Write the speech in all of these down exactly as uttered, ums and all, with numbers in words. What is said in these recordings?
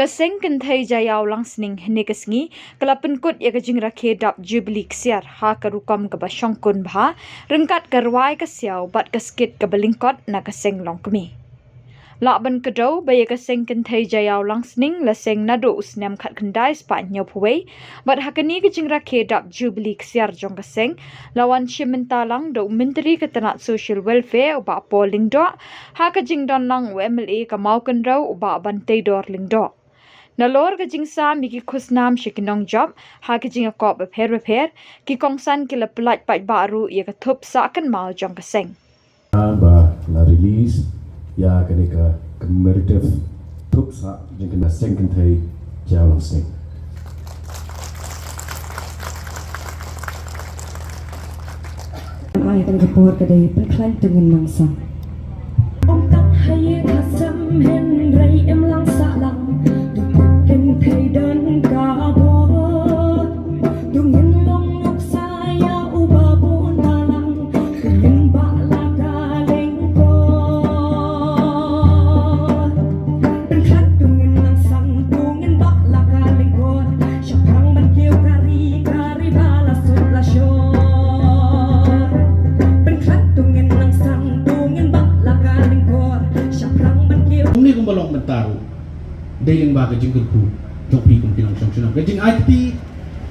Ka seng kynthei Jaiaw Langsning hynne ka sngi ka la pynkut ïa ka jingrakhe dap Jubilee ksiar ha ka rukom kaba shongkun bha, ryngkat ka rwai ka siaw bad ka skit kaba lyngkot na ka seng longkmie. Lah ban kdew ba ïa ka seng kynthei Jaiaw Langsning la seng naduh u snem khatkhyndai spah hynñiewphew wei, bad ha kane ka jingrakhe dap Jubilee ksiar jong ka seng la wan shim bynta lang da u Myntri ka tnat Social Welfare u Bah Paul Lyngdoh, ha ka jingdon lang u M L A ka Mawkynrew u Bah Banteidor Lyngdoh. Nalor ka jingsam ïa ki khusnam sha ki nongjop ha ki jingïakop bapher bapher, ki kongsan ki la pyllait paidbah ruh ïa ka thup sah kynmaw jong ka seng. Ba la release ïa kane ka commemorative thup sah jong ka seng kynthei Jaiaw Langsning. Ai tang ka por ka dei pynkhlaiñ tu ngin nang sang. Ym tang ha ïing ha sem hynrei im lang sah lang. Tu kynthei don ka bor. Tu ngin long nuksa ïa uba bun balang. Tu ngin bah la ka lyngkor. Pynkhlaiñ tu ngin nang sang, tu ngin bah la ka lyngkor. Shaphrang ban kiew ka ri, ka ri ba la suk la shor. Pynkhlaiñ tu ngin nang sang, tu ngin bah la ka lyngkor. Shaphrang ban kiew. Kumne kumba long mynta ruh. Dei lyngba ka jingkyrkhu jong phi kum ki nongshong shnong. Ka jingai kti,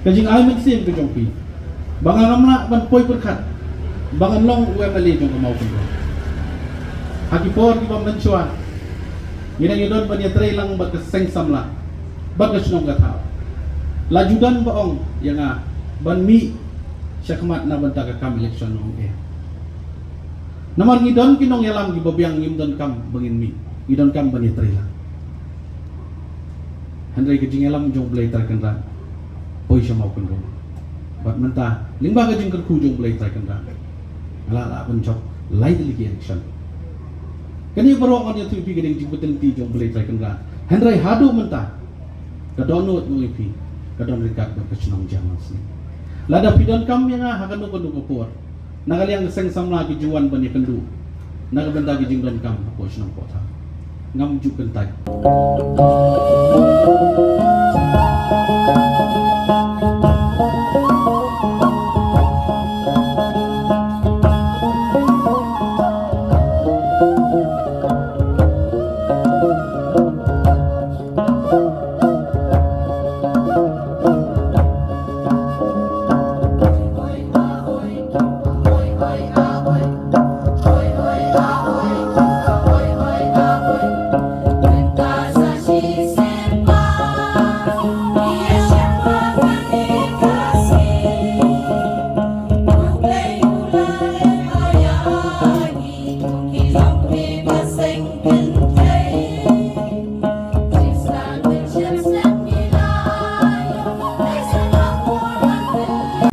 ka jingai mynsiem ka jong phi. Ba nga ngam lah ban poi pyrkhat ba ngan long u M L A jong ka Mawkynrew. Ha ki por kiba mynshuwa ngi dang ïadon ban ïatrei lang bad ka seng samla bad ka shnong ka thaw. La ju don ba ong ïa nga ban mih shakhmat na bynta ka kam election, ong eh. Namar ngi don ki nongïalam kiba biang, ngim donkam ba ngin mih, ngi donkam ban ïatrei lang. Hynrei ka jingïalam jong U Blei Trai Kynrad poi sha Mawkynrew. Bad mynta lyngba ka jingkyrkhu jong U Blei Trai Kynrad, nga lah lah ban jop lai tylli ki election. Kane baroh ngan ïathuh ïa phi ka dei ka jingpyntip jong U Blei Trai Kynrad. Hynrei haduh mynta ka dohnud jong phi ka don ryngkat bad ka shnong Jaiaw Langsning. Lada phi donkam ïa nga ha kano kano ka por, na ka liang ka seng samla ki ju wan ban ïakynduh na ka bynta ki jingdonkam hapoh shnong hapoh thaw. Ngam ju kyntait.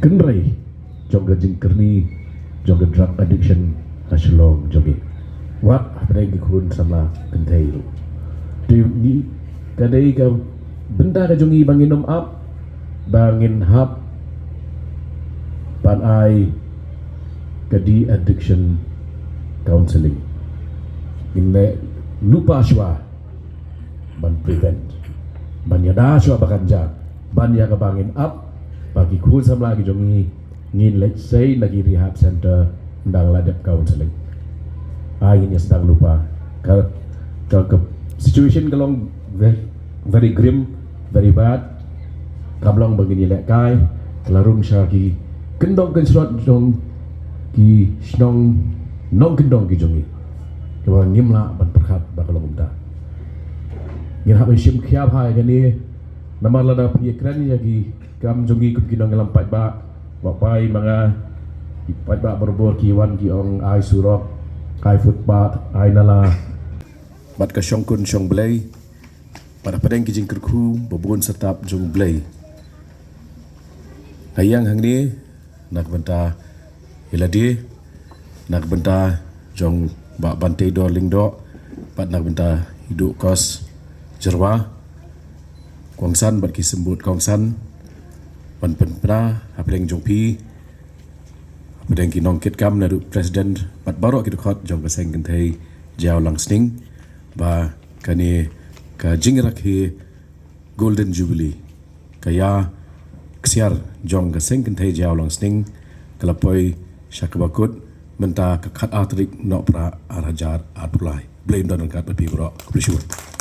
Kynrei jong ka jingkyrni jong ka drug addiction ha Shillong jong ngi, wat hapdeng ki khun samla kynthei ruh. Te ngi, ka dei ka bynta ka jong ngi ba ngin ym ap, ba ngin hap ban ai ka de-addiction counselling. Ngin leh lypa shuwa ban prevent, ban ïada shuwa ba kan jia, ban ïa kaba ngin ap ba ki khun samla ki jong ngi ngin leit sei na ki rehab center, ynda la dep counselling. Ai ngin ïa sdang lypa. Ka, ka, ka situation ka long ve-, very grim, very bad. Kam long ba ngin ïalehkai, ka la rung sha ki kyndong kynshrot jong ki shnong nongkyndong ki jong ngi. Kaba ngim lah ban pyrkhat ba ka long kumta. Ngin hap ban shim khia bha ïa kane, namar lada phi ïakren ïa ki kam jong ngi kum ki nongïalam paidbah, ba pai ma nga, ki paidbah barabor ki wan ki ong ai surok, ai footpath, ai nala. Bad ka shongkun shong Blei, bad hapdeng ki jingkyrkhu ba bun satap jong Blei. Nga ïeng hangne na ka bynta ïa lade, na ka bynta jong Bah Banteidor Lyngdoh, bad na ka bynta i Duh Kos Jyrwa, kongsan bad ki symbud kongsan, ban pynpra hapdeng jong phi, hapdeng ki nongkitkam naduh president bad baroh ki dkhot jong ka seng kynthei Jaiaw Langsning, ba kane ka jingrakhe Golden Jubilee, ka ïa ksiar jong ka seng kynthei Jaïaw Longsning ka la poi sha kaba kut mynta ka khatar tarik Nohprah arhajar arphew lai. Khublei shibun. Khublei shibun.